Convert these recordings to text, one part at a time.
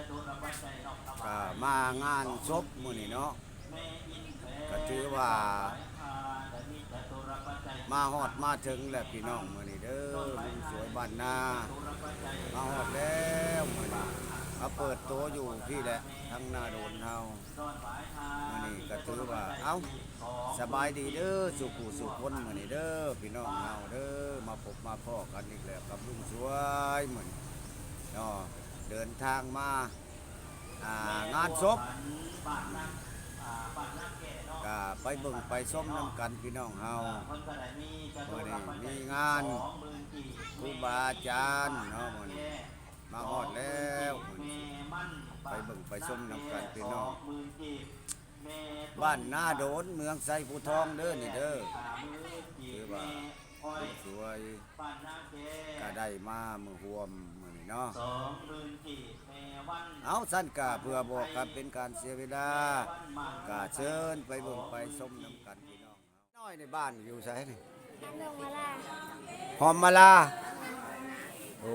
ກໍມາງານສົບມື້ນີ້ເນາະ ກໍຖືວ່າມາຮອດມາເຖິງແລ້ວພີ່ນ້ອງມື້ນີ້ເດີ ລຸງສວຍບ້ານນາ ມາຮອດແລ້ວມື້ນີ້ ມາເປີດໂຕຢູ່ພີ້ແຫຼະ ທາງນາໂດນເຮົາ ມື້ນີ້ກໍຖືວ່າ ເອົ້າ ສະບາຍດີເດີ ສູ່ຜູ້ສູ່ຄົນ ມື້ນີ້ເດີ ພີ່ນ້ອງເຮົາເດີ ມາພົບມາພໍ້ກັນອີກແລ້ວກັບລຸງສວຍມື້ນີ້ເນາະ ເດີນທາງມາ ອ່າ ງານສົບ ກະໄປເບິ່ງໄປຊົມນຳກັນພີ່ນ້ອງເຮົາ ມື້ນີ້ມີງານຄູບາອາຈານເນາະ ມື້ນີ້ມາຮອດແລ້ວ ມື້ນີ້ໄປເບິ່ງໄປຊົມນຳກັນພີ່ນ້ອງ ບ້ານນາໂດນ ເມືອງໄຊພູທອງເດີນີ້ເດີ ຖືວ່າ ສວຍ ກະໄດ້ມາມື້ຮ່ວມມື້ນີ້ເນາະ ເອົາ ຊັ້ນກະເພື່ອບໍ່ການເປັນການເສຍເວລາ ກະເຊີນໄປເບິ່ງໄປຊົມນຳກັນພີ່ນ້ອງ ນ້ອຍໃນບ້ານຢູ່ໃສນີ້? ບ້ານດອງມະລາ ຫອມມະລາ ໂອ້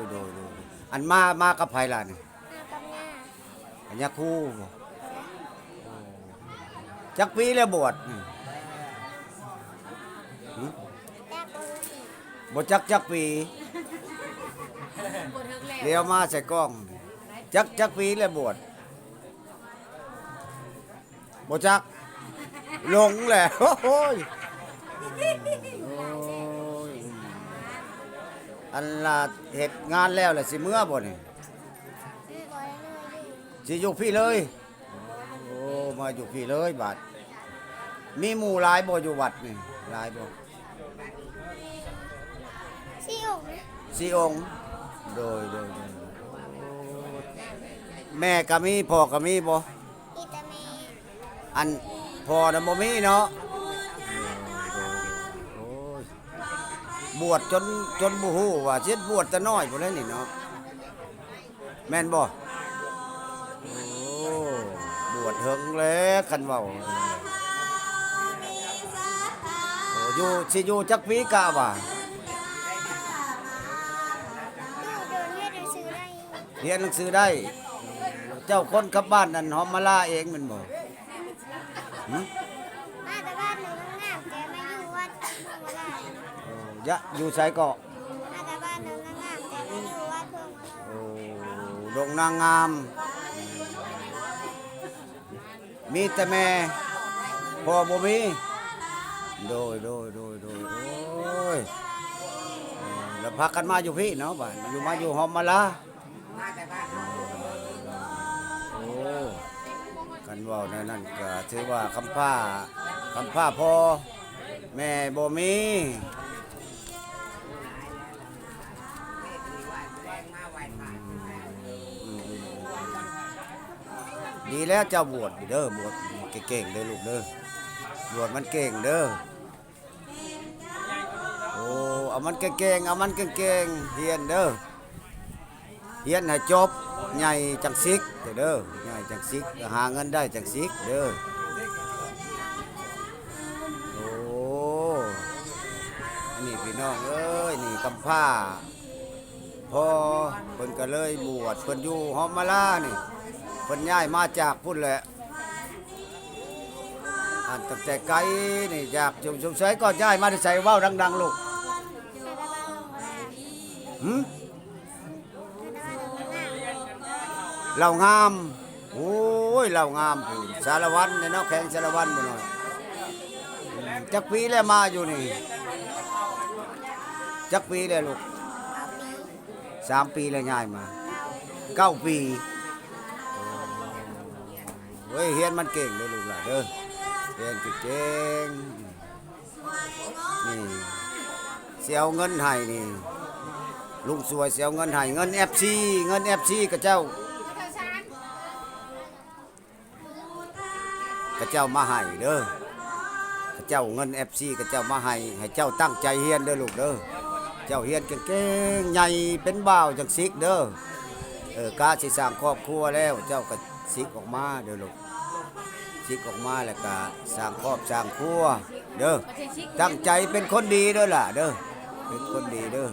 ໂດຍ ໂດຍ ອັນມາ ມາກັບໃຜລະນີ້? ມາກັບຍ່າ ຍາຄູບໍ່? ຈັກປີແລ້ວບວດນີ້? ຫຶ? ຈັກບໍ່ຮູ້ ບໍ່ຈັກຈັກປີ ບໍ່ເຖິງແລ້ວ ດຽວມາໃສ່ກ້ອງ ຈັກ ຈັກປີແລ້ວບວດ? ບໍ່ຈັກ ຫຼົງແຫຼະ ໂອ້ຍ ໂອ້ຍ ອັນລະເຮັດງານແລ້ວລະຊິເມືອບໍ່ນີ້? ຊິຢູ່ພີ້ເລີຍ ໂອ້ ມາຢູ່ພີ້ເລີຍບາດ ມີໝູ່ຫຼາຍບໍ່ຢູ່ວັດນີ້? ຫຼາຍບໍ່? ສີ່ອົງ ສີ່ອົງ ໂດຍ ໂດຍ ໂດຍ ແມ່ກະມີ ພໍ່ກະມີບໍ່? ມີແຕ່ແມ່ ອັນພໍ່ນະບໍ່ມີເນາະ ໂດຍ ໂດຍ ໂດຍ ໂອ້ຍ ບວດຈົນ ຈົນບໍ່ຮູ້ວ່າຊິບວດແຕ່ນ້ອຍພຸ້ນແຫຼະນີ້ເນາະ ແມ່ນບໍ່? ໂອ້ ບວດເຖິງແລ້ວຄັນເວົ້າ ໂອ້ ຢູ່ ຊິຢູ່ຈັກປີກະວ່າ? ຢູ່ຈົນຮຽນໜັງສືໄດ້ ຮຽນໜັງສືໄດ້ ເຈົ້າຄົນກັບບ້ານອັນຫອມມະລາເອງແມ່ນບໍ່? ຫຶ? ມາແຕ່ບ້ານໜອງນາງງາມ ແຕ່ມາຢູ່ວັດຫອມມະລາ ໂອ້ ຢະ ຢູ່ໃສເກາະ? ມາແຕ່ບ້ານໜອງນາງງາມ ແຕ່ມາຢູ່ວັດຫອມມະລາ ໂອ້ ດົງນາງງາມ ມີແຕ່ແມ່ ພໍ່ບໍ່ມີ ໂດຍ ໂດຍ ໂດຍ ໂດຍ ໂອ້ຍ ແລ້ວພາກັນມາຢູ່ພີ້ເນາະ ບາດຢູ່ ມາຢູ່ຫອມມະລາ ໂອ້ ຄັນເວົ້າແນວນັ້ນກະຖືວ່າຄຳພ້າ ຄຳພ້າພໍ່ແມ່ບໍ່ມີ ອືມ ອືມ ອືມ ອືມ ດີແລ້ວເຈົ້າບວດເດີ ບວດເກັ່ງໆເດີລູກເດີ ບວດມັນເກັ່ງເດີ ໂອ້ ເອົາມັນເກັ່ງໆ ເອົາມັນເກັ່ງໆ ຮຽນເດີ ຮຽນໃຫ້ຈົບ ໃຫຍ່ຈັ່ງສິກເດີ ໃຫຍ່ຈັ່ງສິກ ຫາເງິນໄດ້ຈັ່ງສິກເດີ ໂອ້ ອັນນີ້ພີ່ນ້ອງເອີຍ ນີ້ກຳພ້າ ພໍ່ເພິ່ນກະເລີຍບວດ ເພິ່ນຢູ່ຫອມມະລານີ້ ເພິ່ນຍ້າຍມາຈາກພຸ້ນແຫຼະ ອັນຕັ້ງແຕ່ໄກນີ້ ຈາກ ສົງໄສກໍຍ້າຍມາແຕ່ໃສ? ເວົ້າດັງໆ ລູກ. ຫຶ? ເລົ່າງາມ. ໂອ້ຍ ເລົ່າງາມພຸ້ນ ສາລະວັນເນາະ ແຂວງສາລະວັນພຸ້ນ. ອືມ ຈັກປີແລ້ວມາຢູ່ນີ້? ຈັກປີແລ້ວລູກ? ສາມປີແລ້ວຍ້າຍມາ. ເກົ້າປີ. ໂອ້ຍ ຮຽນມັນເກັ່ງເດີລູກຫຼານເດີ ຮຽນເກັ່ງໆ. ນີ້ ຊິເອົາເງິນໃຫ້ນີ້ ລຸງສວຍຊິເອົາເງິນໃຫ້ ເງິນເອັຟຊີ ເງິນເອັຟຊີຂະເຈົ້າ ຂະເຈົ້າມາໃຫ້ເດີ ຂະເຈົ້າ ເງິນເອັຟຊີຂະເຈົ້າມາໃຫ້ ໃຫ້ເຈົ້າຕັ້ງໃຈຮຽນເດີລູກເດີ ເຈົ້າຮຽນເກັ່ງໆ ໃຫຍ່ເປັນບ່າວຈັ່ງສິກເດີ. ເອີ ກະຊິສ້າງຄອບຄົວແລ້ວ ເຈົ້າກະສິກອອກມາເດີລູກ. ສິກອອກມາແລ້ວກະສ້າງຄອບສ້າງຄົວເດີ ຕັ້ງໃຈເປັນຄົນດີເດີຫຼ້າເດີ ເປັນຄົນດີເດີ.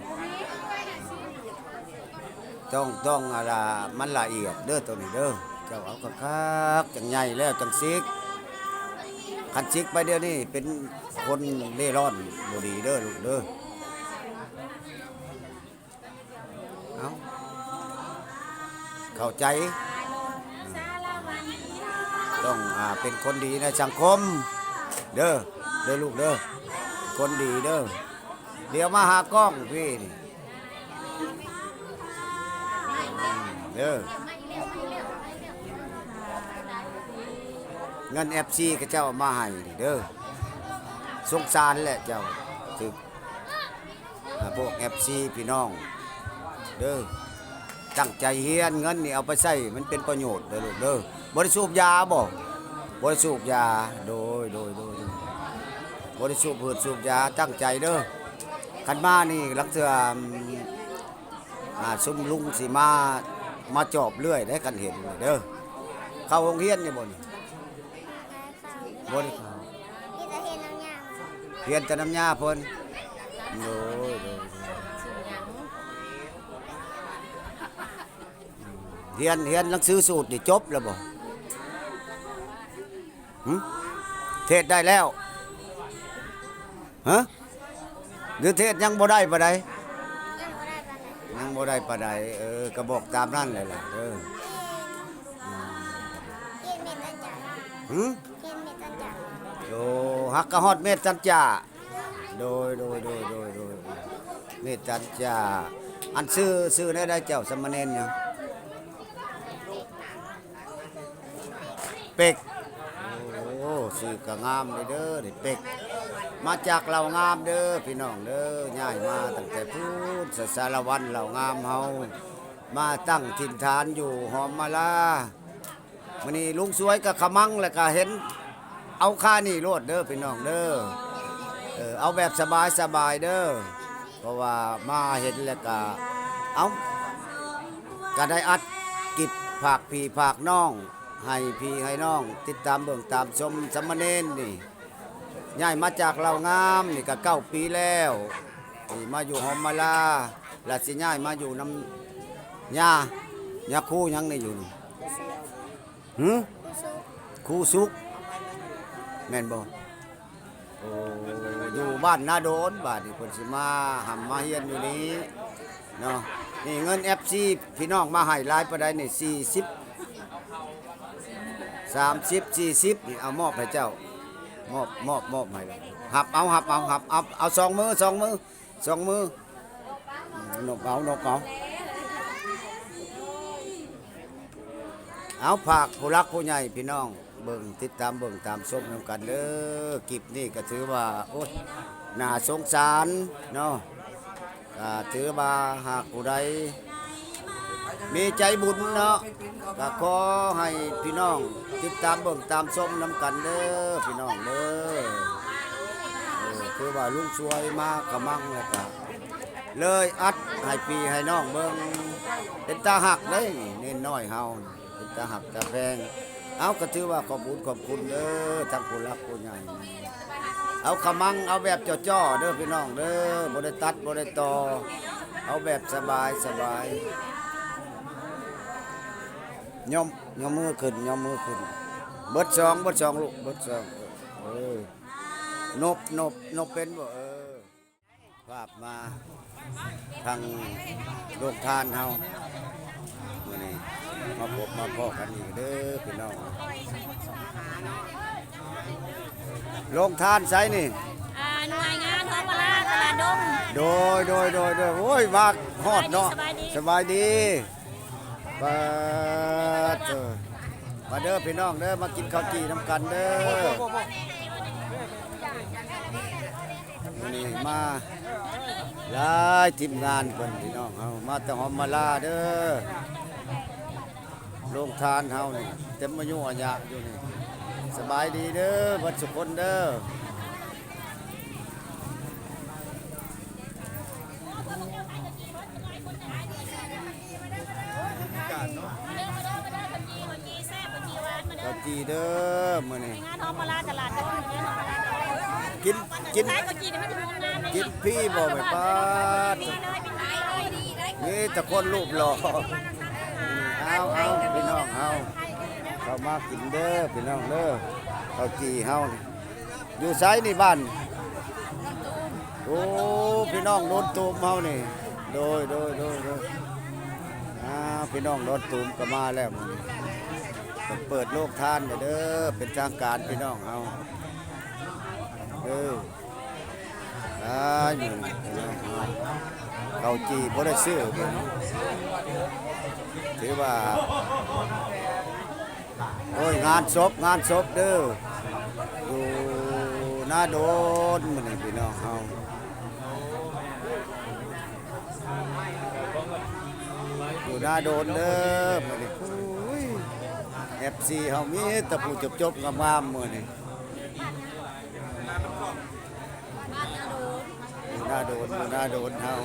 ຕ້ອງ ຕ້ອງ ອັນລະ ມັນລະອຽດເດີໂຕນີ້ເດີ. ເຈົ້າເອົາຄັກໆ ຈັ່ງໃຫຍ່ແລ້ວຈັ່ງສິກ. ຄັນສິກໄປດຽວນີ້ເປັນຄົນເລ່ລ່ອນບໍ່ດີເດີລູກເດີ. ເອົາ ເຂົ້າໃຈ. ຕ້ອງ ອ່າ ເປັນຄົນດີໃນສັງຄົມເດີ ເດີລູກເດີ. ຄົນດີເດີ. ດຽວມາຫາກ້ອງພີ້ນີ້ເດີ. ເງິນເອັຟຊີເຂົາເຈົ້າເອົາມາໃຫ້ນີ້ເດີ. ສົງສານແຫຼະເຈົ້າ ຖືກ ອ່າ ພວກເອັຟຊີພີ່ນ້ອງເດີ. ຕັ້ງໃຈຮຽນ ເງິນນີ້ເອົາໄປໃຊ້ໃຫ້ມັນເປັນປະໂຫຍດເດີລູກເດີ. ບໍ່ໄດ້ສູບຢາບໍ່? ບໍ່ໄດ້ສູບຢາ. ໂດຍ ໂດຍ ໂດຍ ບໍ່ໄດ້ສູບພືດສູບຢາ. ຕັ້ງໃຈເດີ. ຄັນມານີ້ລາງເທື່ອ ອ່າ ຊຸມລຸງຊິມາ ມາຈອບເລື້ອຍໄດ໋ ຄັນເຫັນນີ້ເດີ. ເຂົ້າໂຮງຮຽນຢູ່ບໍ່ນີ້? ບໍ່ໄດ້ເຂົ້າ. ມີແຕ່ຮຽນນຳຍ່າ. ຮຽນແຕ່ນຳຍ່າເພິ່ນ. ໂດຍ ໂດຍ ໂດຍ. ຮຽນ ຮຽນໜັງສືສູດນີ້ຈົບແລ້ວບໍ່? ຫຶ? ເທດໄດ້ແລ້ວ? ຮະ? ຫຼືເທດຍັງບໍ່ໄດ້ປານໃດ? ຍັງບໍ່ໄດ້ປານໃດ. ຍັງບໍ່ໄດ້ປານໃດ. ເອີ ກໍບອກຕາມນັ້ນແຫຼະລະ. ເອີ ຮຽນເມດຈັນຈາ. ຫຶ? ຮຽນເມດຈັນຈາ. ໂອ້ ຮັກກະຮອດເມດຈັນຈາ. ໂດຍ ໂດຍ ໂດຍ ໂດຍ ໂດຍ. ເມດຈັນຈາ. ອັນຊື່ ຊື່ແນວໃດເຈົ້າ? ສາມະເນນຫຍັງ? ເປັກ. ໂອ້ ຊື່ກໍງາມເດີ ເປັກ. ມາຈາກເຫຼົ່າງາມເດີພີ່ນ້ອງເດີ. ຍ້າຍມາຕັ້ງແຕ່ພຸ້ນ ສະ ສາລະວັນເຫຼົ່າງາມເຮົາ ມາຕັ້ງຖິ່ນຖານຢູ່ຫອມມາລາ. ມື້ນີ້ລຸງສວຍກໍຂະມັງ ແລ້ວກໍເຫັນ ເອົາຄານີ້ໂລດເດີພີ່ນ້ອງເດີ. ເອີ ເອົາແບບສະບາຍໆເດີ. ເພາະວ່າມາເຫັນແລ້ວກະ ເອົ້າ ກະໄດ້ອັດກິບຝາກພີ່ຝາກນ້ອງ ໃຫ້ພີ່ໃຫ້ນ້ອງຕິດຕາມເບິ່ງຕາມຊົມ. ສາມະເນນນີ້ ຍ້າຍມາຈາກເຫຼົ່າງາມນີ້ກະເກົ້າປີແລ້ວ ນີ້ມາຢູ່ຫອມມາລາ ລະຊິຍ້າຍມາຢູ່ນຳຍ່າ ຍ່າຄູຫຍັງນີ້ຢູ່ນີ້? ຫື? ຄູສຸກ ແມ່ນບໍ່? ໂອ້ ຢູ່ບ້ານນາໂດນ. ບາດນີ້ເພິ່ນຊິມາຮ່ຳມາຮຽນຢູ່ນີ້ເນາະ. ນີ້ເງິນເອັຟຊີພີ່ນ້ອງມາໃຫ້ຫຼາຍປານໃດນີ້? ສີ່ສິບ ສາມສິບ ສີ່ສິບ ນີ້ ເອົາມອບໃຫ້ເຈົ້າ. ມອບ ມອບ ມອບໃຫ້ລະ. ຮັບເອົາ ຮັບເອົາ ຮັບເອົາ ເອົາສອງມື ສອງມື ສອງມື ນົບເອົາ ນົບເອົາ. ເອົາ ຝາກຜູ້ຫຼັກຜູ້ໃຫຍ່ພີ່ນ້ອງເບິ່ງ ຕິດຕາມເບິ່ງຕາມຊົມນຳກັນເດີ. ກິບນີ້ກໍຖືວ່າ ໂອ້ຍ ໜ້າສົງສານເນາະ. ກໍຖືວ່າຫາກຜູ້ໃດມີໃຈບຸນເນາະ ກໍຂໍໃຫ້ພີ່ນ້ອງຕິດຕາມເບິ່ງຕາມຊົມນຳກັນເດີພີ່ນ້ອງເດີ. ເອີ ຄືວ່າລຸງສວຍມາກະມັງ ແລ້ວກະເລີຍອັດໃຫ້ພີ່ໃຫ້ນ້ອງເບິ່ງ. ເປັນຕາຮັກເດ້ ເນນນ້ອຍເຮົາ ເປັນຕາຮັກຕາແພງ. ເອົາ ກໍຖືວ່າຂອບບຸນຂອບຄຸນເດີ ທັງຜູ້ຫຼັກຜູ້ໃຫຍ່. ເອົາຂະມັງ ເອົາແບບຈໍ່ໆເດີພີ່ນ້ອງເດີ ບໍ່ໄດ້ຕັດບໍ່ໄດ້ຕໍ່ ເອົາແບບສະບາຍສະບາຍ. ຍົມ ຍົມມືຂຶ້ນ ຍົມມືຂຶ້ນ. ເບິດສອງ ເບິດສອງລູກ ເບິດສອງ. ເອີ ນົບ ນົບ ນົບເປັນບໍ່? ເອີ ພາບມາທາງໂຮງທານເຮົາ ມື້ນີ້ມາພົບມາພໍ້ກັນອີກເດີພີ່ນ້ອງ. ໂຮງທານໃສນີ້? ອ່າ ໜ່ວຍງານທ້ອງມາລາຕະຫຼາດດົງ. ໂດຍ ໂດຍ ໂດຍ ໂດຍ. ໂອ້ຍ ມາຮອດເນາະ. ສະບາຍດີ ສະບາຍດີ. ປາດເທີ ມາເດີພີ່ນ້ອງເດີ ມາກິນເຂົ້າຈີ່ນຳກັນເດີ. ມື້ນີ້ມາຫຼາຍທີມງານເພິ່ນ ພີ່ນ້ອງເຮົາ ມາແຕ່ຫອມມາລາເດີ. ໂຮງທານເຮົານີ້ເຕັມອາຍຸອາຍະຢູ່ນີ້. ສະບາຍດີເດີ ເບິດສຸຄົນເດີ. ເຂົ້າຈີ່ເດີ ມື້ນີ້ ກິນ ກິນ ກິນຟຣີບໍ່ແມ່? ປາດ ມີແຕ່ຄົນຮູບຫຼໍ່. ເອົາ ເອົາ ພີ່ນ້ອງເຮົາ ເຂົ້າມາກິນເດີພີ່ນ້ອງເດີ ເຂົ້າຈີ່ເຮົານີ້. ຢູ່ໃສນີ້ບ້ານ? ໂອ້ ພີ່ນ້ອງໂນນຕູມເຮົານີ້. ໂດຍ ໂດຍ ໂດຍ ໂດຍ ອ່າ ພີ່ນ້ອງໂນນຕູມກໍມາແລ້ວມື້ນີ້ ເພິ່ນເປີດໂຮງທານແລ້ວເດີ ເປັນທາງການພີ່ນ້ອງເຮົາເດີ. ອ້າຍ ມື້ນີ້ພີ່ນ້ອງເຮົາ ເຂົ້າຈີ່ບໍ່ໄດ້ຊື້ມື້ນີ້ ຖືວ່າ ໂອ້ຍ ງານສົບ ງານສົບເດີ ຢູ່ນາໂດນມື້ນີ້ພີ່ນ້ອງເຮົາ ຢູ່ນາໂດນເດີມື້ນີ້. ໂອ້ຍ ເອັຟຊີ ເຮົາມີແຕ່ຜູ້ຈົບໆງາມໆມື້ນີ້ ຢູ່ນາໂດນ ຢູ່ນາໂດນເຮົາ.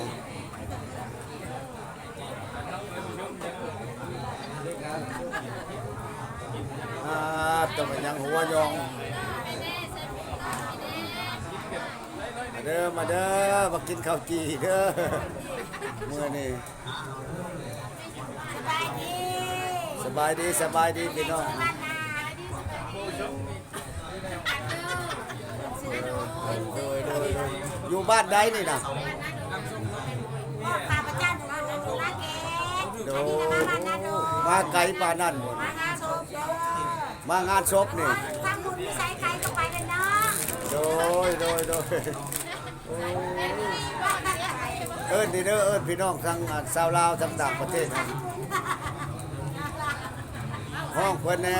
ອ່າ ຕົວມັນຍັງຫົວຢອງ. ມາເດີ ມາເດີ ມາກິນເຂົ້າຈີ່ເດີ ມື້ນີ້. ສະບາຍດີ ສະບາຍດີ ພີ່ນ້ອງ. ໂດຍ ໂດຍ ໂດຍ ຢູ່ບ້ານໃດນີ້ນະ? ໂດຍ ມາໄກປານນັ້ນບໍ່? ມາງານສົບນີ້. ໂດຍ ໂດຍ ໂດຍ. ເອີ້ນເດີ ເອີ້ນພີ່ນ້ອງທັງຊາວລາວທັງຕ່າງປະເທດ ຮ້ອງເພິ່ນແດ່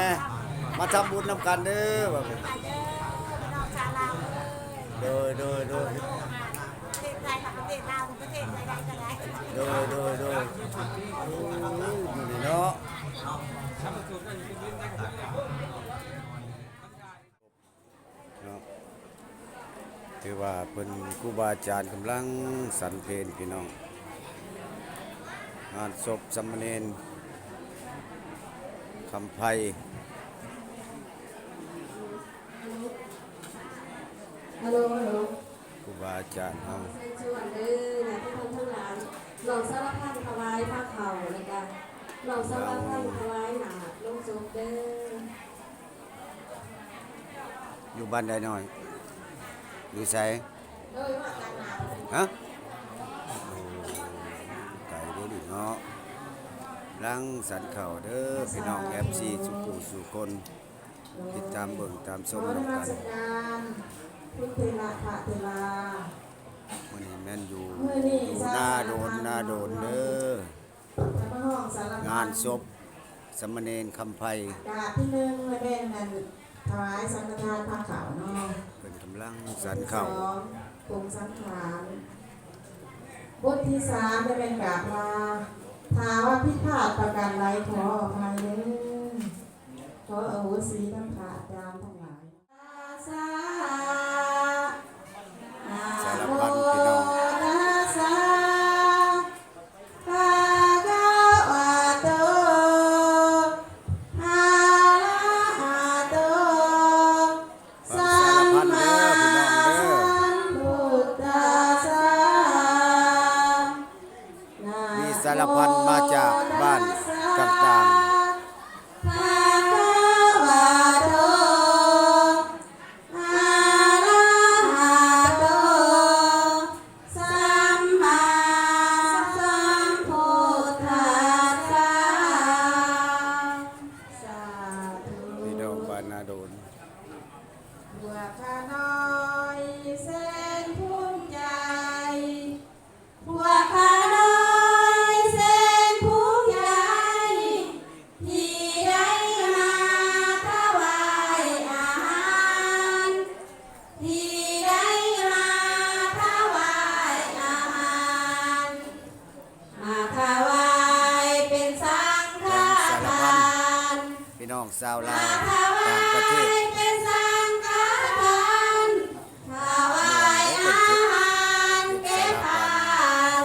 ມາທຳບຸນນຳກັນເດີ. ໂດຍ ໂດຍ ໂດຍ ໂດຍ ໂດຍ ໂດຍ ມື້ນີ້ເນາະ. ເນາະ ຖືວ່າເພິ່ນ ຄູບາອາຈານກຳລັງສັນເພນພີ່ນ້ອງ ງານສົບສາມະເນນຄຳໄພ. ຮັລໂຫຼ ຮັລໂຫຼ ຄູບາອາຈານເຮົາ ເຊີນຊວນເດີ ຍາດຕິໂຍມທັງຫຼາຍ ນ້ອງສາລະພັນຖວາຍພາເຂົ້າ ແລ້ວກະນ້ອງສາລະພັນຖວາຍໜ້າໂລງສົບເດີ. ຢູ່ບ້ານໃດນ້ອຍ? ຢູ່ໃສ? ຮະ? ໂອ້ ໄກເດ້ນີ້ເນາະ. ຫຼັງສັນເຂົ້າເດີພີ່ນ້ອງ ເອັຟຊີ ສູ່ຜູ້ສູ່ຄົນ ຕິດຕາມເບິ່ງຕາມຊົມນຳກັນ. ມື້ນີ້ແມ່ນຢູ່ ຢູ່ນາໂດນ ນາໂດນເດີ. ງານສົບສາມະເນນຄຳໄພ ກາບທີໜຶ່ງແມ່ນອັນຖວາຍສັງຄະທານພາເຂົ້າເນາະ ເພິ່ນກຳລັງສັນເຂົ້າ ສອງ ປົງສັງຂານ ບົດທີສາມແມ່ນກາບລາ ຖ້າວ່າຜິດພາດປະການໃດຂໍອະໄພເດີ ຂໍອະໂຫສິນຳພະອາຈານທັງຫຼາຍ. ສາລະພັນພີ່ນ້ອງ ສາລະພັນເດີພີ່ນ້ອງເດີ ມີສາລະພັນມາຈາກບ້ານຕ່າງໆ. ພະຄະວະໂຕ ອະລະຫະໂຕ ສຳມາສຳພຸດທັດສະ ສາທຸ ພີ່ນ້ອງບ້ານນາໂດນ ພວກຂ້ານ້ອຍແສນພູມໃຈ ພວກຂ້ານ້ອຍແສນພູມໃຈ ທີ່ໄດ້ມາຖວາຍອາຫານ ທີ່ໄດ້ມາຖວາຍອາຫານ ມາຖວາຍເປັນສັງຄະທານ ພີ່ນ້ອງຊາວລາວຕ່າງປະເທດ ເປັນສັງຄະທານ ຖວາຍອາຫານແກ່ພະ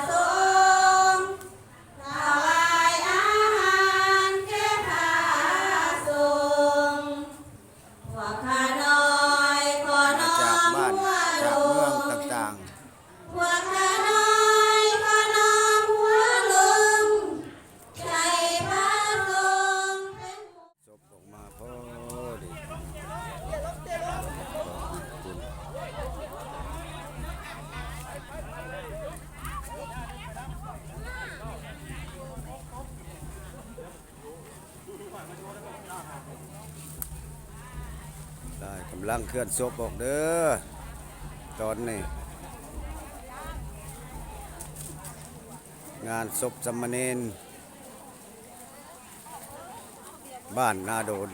ສົງ ຖວາຍອາຫານແກ່ພະສົງ ພວກຂ້ານ້ອຍຂໍນ້ອມຫົວລົງ ຈາກບ້ານຈາກເມືອງຕ່າງໆ ພວກຂ້ານ້ອຍຂໍນ້ອມຫົວລົ ກຳລັງເຄື່ອນສົບອອກເດີ ຕອນນີ້ ງານສົບສາມະເນນ ບ້ານນາໂດນ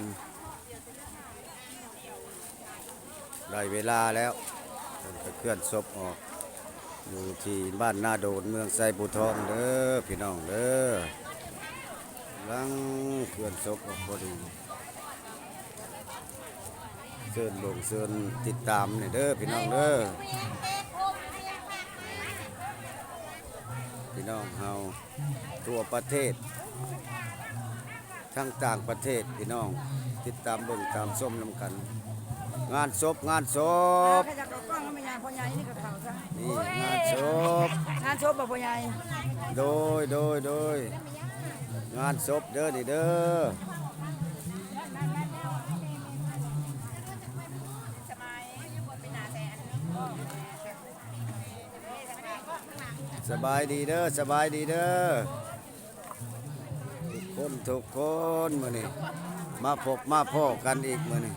ໄດ້ເວລາແລ້ວ ເພິ່ນກະເຄື່ອນສົບອອກ ຢູ່ທີ່ບ້ານນາໂດນ ເມືອງໄຊພູທອງເດີ ພີ່ນ້ອງເດີ ກຳລັງເຄື່ອນສົບອອກພໍດີ. ເຊີນເບິ່ງເຊີນຕິດຕາມແດ່ເດີພີ່ນ້ອງເດີ ພີ່ນ້ອງເຮົາທົ່ວປະເທດ ທັງຕ່າງປະເທດ ພີ່ນ້ອງຕິດຕາມເບິ່ງຕາມຊົມນຳກັນ ງານສົບ ງານສົບ ຂະຫຍັບເຂົ້າກ້ອງແມ່ຍ່າ ພໍ່ໃຫຍ່ນີ້ກໍເຂົ້າຊະ ນີ້ງານສົບ ງານສົບບໍ່ພໍ່ໃຫຍ່ ໂດຍ ໂດຍ ໂດຍ ງານສົບເດີນີ້ເດີ. ສະບາຍດີເດີ ສະບາຍດີເດີ ທຸກຄົນ ທຸກຄົນ ມື້ນີ້ມາພົບມາພໍ້ກັນອີກມື້ນີ້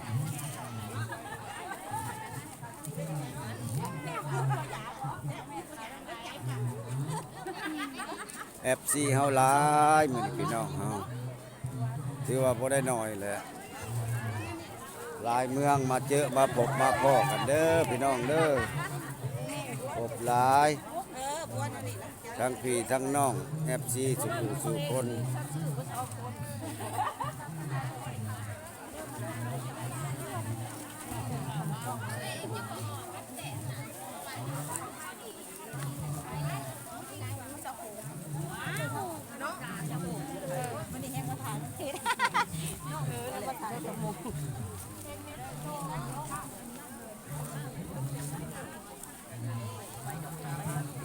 ເອັຟຊີ ເຮົາຫຼາຍມື້ນີ້ ພີ່ນ້ອງເຮົາ ຖືວ່າບໍ່ໄດ້ໜ້ອຍແຫຼະ ຫຼາຍເມືອງມາເຈີມາພົບມາພໍ້ກັນເດີພີ່ນ້ອງເດີ ພົບຫຼາຍ ທັງພີ່ທັງນ້ອງ ເອັຟຊີ ສູ່ຜູ້ສູ່ຄົນ.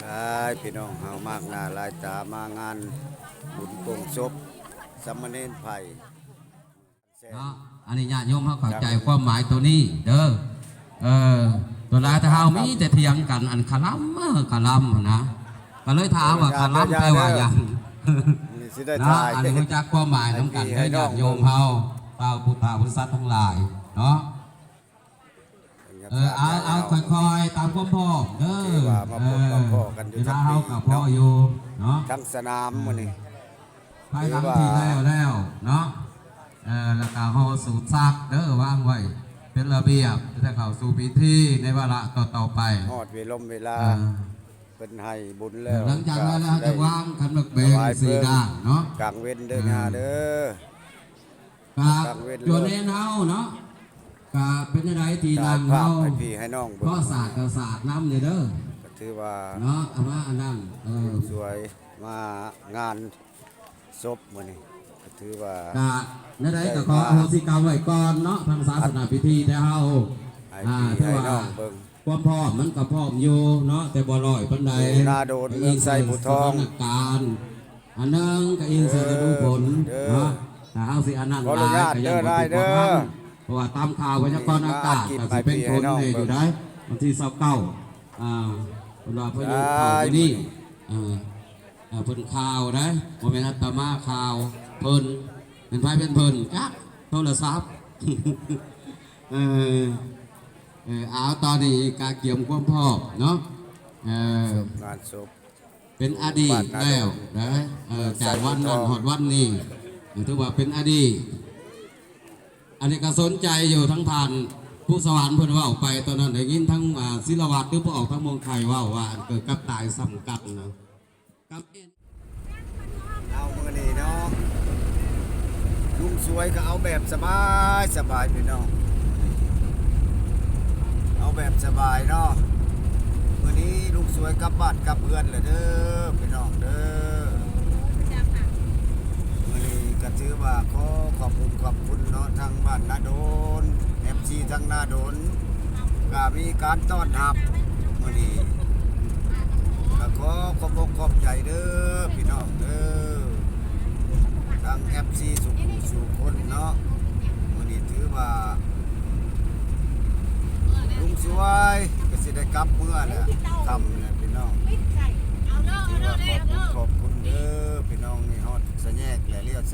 ຫຼາຍພີ່ນ້ອງເຮົາມາກໜ້າຫຼາຍຕາ ມາງານບຸນໂກງສົບສາມະເນນໄພ. ເນາະ ອັນນີ້ຍາດໂຍມເຮົາເຂົ້າໃຈຄວາມໝາຍໂຕນີ້ເດີ ເອີ ໂຕຫຼາຍແຕ່ເຮົາມີແຕ່ຖຽງກັນ ອັນຄະລຳ ເອີ ຄະລຳຫັ້ນນະ ກໍເລີຍຖາມວ່າຄະລຳແປວ່າຫຍັງ ເນາະ ອັນຮູ້ຈັກຄວາມໝາຍນຳກັນເດີຍາດໂຍມເຮົາ ຊາວພຸດທະບໍລິສັດທັງຫຼາຍເນາະ. ເອີ ເອົາ ເອົາ ຄ່ອຍໆ ຕາມຄວາມພ້ອມເດີ ເວລາເຮົາກໍພໍຢູ່ເນາະ ທັງສະໜາມມື້ນີ້ ພາຍຫຼັງທີ່ແລ້ວແລ້ວເນາະ ເອີ ແລ້ວກໍຫໍສູບສັກເດີ ວາງໄວ້ເປັນລະບຽບ ຈະໄດ້ເຂົ້າສູ່ພິທີໃນວາລະຕໍ່ໆໄປ ຮອດເວລົມເວລາ ເອີ ເພິ່ນໃຫ້ບຸນແລ້ວ ຫຼັງຈາກນັ້ນແລ້ວ ເຮົາຈະວາງຂັນໝາກແບງສີ່ດ້ານເນາະ ກາງເວັນເດີ ເອີ ຍາເດີ ກະຕົວແທນເຮົາເນາະ ກະເປັນຈັ່ງໃດທີ່ນາງເຮົາ ຂໍສາດກະສາດນຳແດ່ເດີ ກະຖືວ່າເນາະ ເອົາມາອັນນັ້ນ ເອີ ສວຍມາງານສົບມື້ນີ້ ກະຖືວ່າ ກະແນວໃດກະຂໍອະໂຫສິກຳໄວ້ກ່ອນເນາະ ທາງສາສະໜາພິທີແຕ່ເຮົາ ອ່າ ຖືວ່າ ຄວາມພ້ອມມັນກໍພ້ອມຢູ່ເນາະ ແຕ່ບໍ່ຮ້ອຍປານໃດ ນາໂດນ ເມືອງໄຊພູທອງ ການ ອັນໜຶ່ງກໍອີງໃສ່ລະດູຝົນເນາະ ຖ້າເຮົາຊິອັນນັ້ນຫຼາຍກໍຢ້ານບໍ່ຖືກບໍ່ທັນ ເພາະວ່າຕາມຂ່າວພະຍາກອນອາກາດກໍຊິເປັນຝົນແດ່ຢູ່ໃດ໋ ວັນທີຊາວເກົ້າ ອ່າ ເພິ່ນວ່າພາຍຸເຂົ້າມື້ນີ້ ເອີ ເພິ່ນຂ່າວໃດ໋ ບໍ່ແມ່ນອາດຕະມາຂ່າວ ເພິ່ນ ແມ່ນໃຜເປັນເພິ່ນ ຈັກ ໂທລະສັບ ເອີ ເອີ ເອົາ ຕອນນີ້ກະກຽມຄວາມພ້ອມເນາະ ເອີ ງານສົບ ເປັນອະດີດແລ້ວນະ ເອີ ຈາກວັນນັ້ນຮອດວັນນີ້ ຖືວ່າເປັນອະດີດ ອັນນີ້ກໍສົນໃຈຢູ່ ທາງທ່ານພູສະຫວັນເພິ່ນເວົ້າໄປຕອນນັ້ນ ໄດ້ຍິນທາງ ອ່າ ສິລະວັດ ຫຼື ຜູ້ອອກທາງເມືອງໄຄເວົ້າວ່າ ເກີດກັບຕາຍຊ້ຳກັນນະ ກັບ ເອົາ ມື້ນີ້ເນາະ ລຸງສວຍກໍເອົາແບບສະບາຍ ສະບາຍພີ່ນ້ອງ ເອົາແບບສະບາຍເນາະ ມື້ນີ້ລຸງສວຍກັບບ້ານກັບເຮືອນແລ້ວເດີພີ່ນ້ອງເດີ ມື້ນີ້ກໍຖືວ່າຂໍຂອບຄຸນຂອບຄຸນເນາະ ທາງບ້ານນາໂດນ ເອັຟຊີ ທາງນາໂດນ ກະມີການຕ້ອນຮັບມື້ນີ້ ກະຂໍຂອບອົກຂອບໃຈເດີພີ່ນ້ອງເດີ ທາງ ເອັຟຊີ ສູ່ຜູ້ສູ່ຄົນເນາະ ມື້ນີ້ຖືວ່າລຸງສວຍກໍຊິໄດ້ກັບເມືອແລ້ວ ຄ່ຳແລ້ວພີ່ນ້ອງ ຖືວ່າຂອບຄຸນຂອບຄຸນເດີພີ່ນ້ອງ ນີ້ຮອດສາມແຍກແລ້ວ ລ້ຽວຊ້າຍ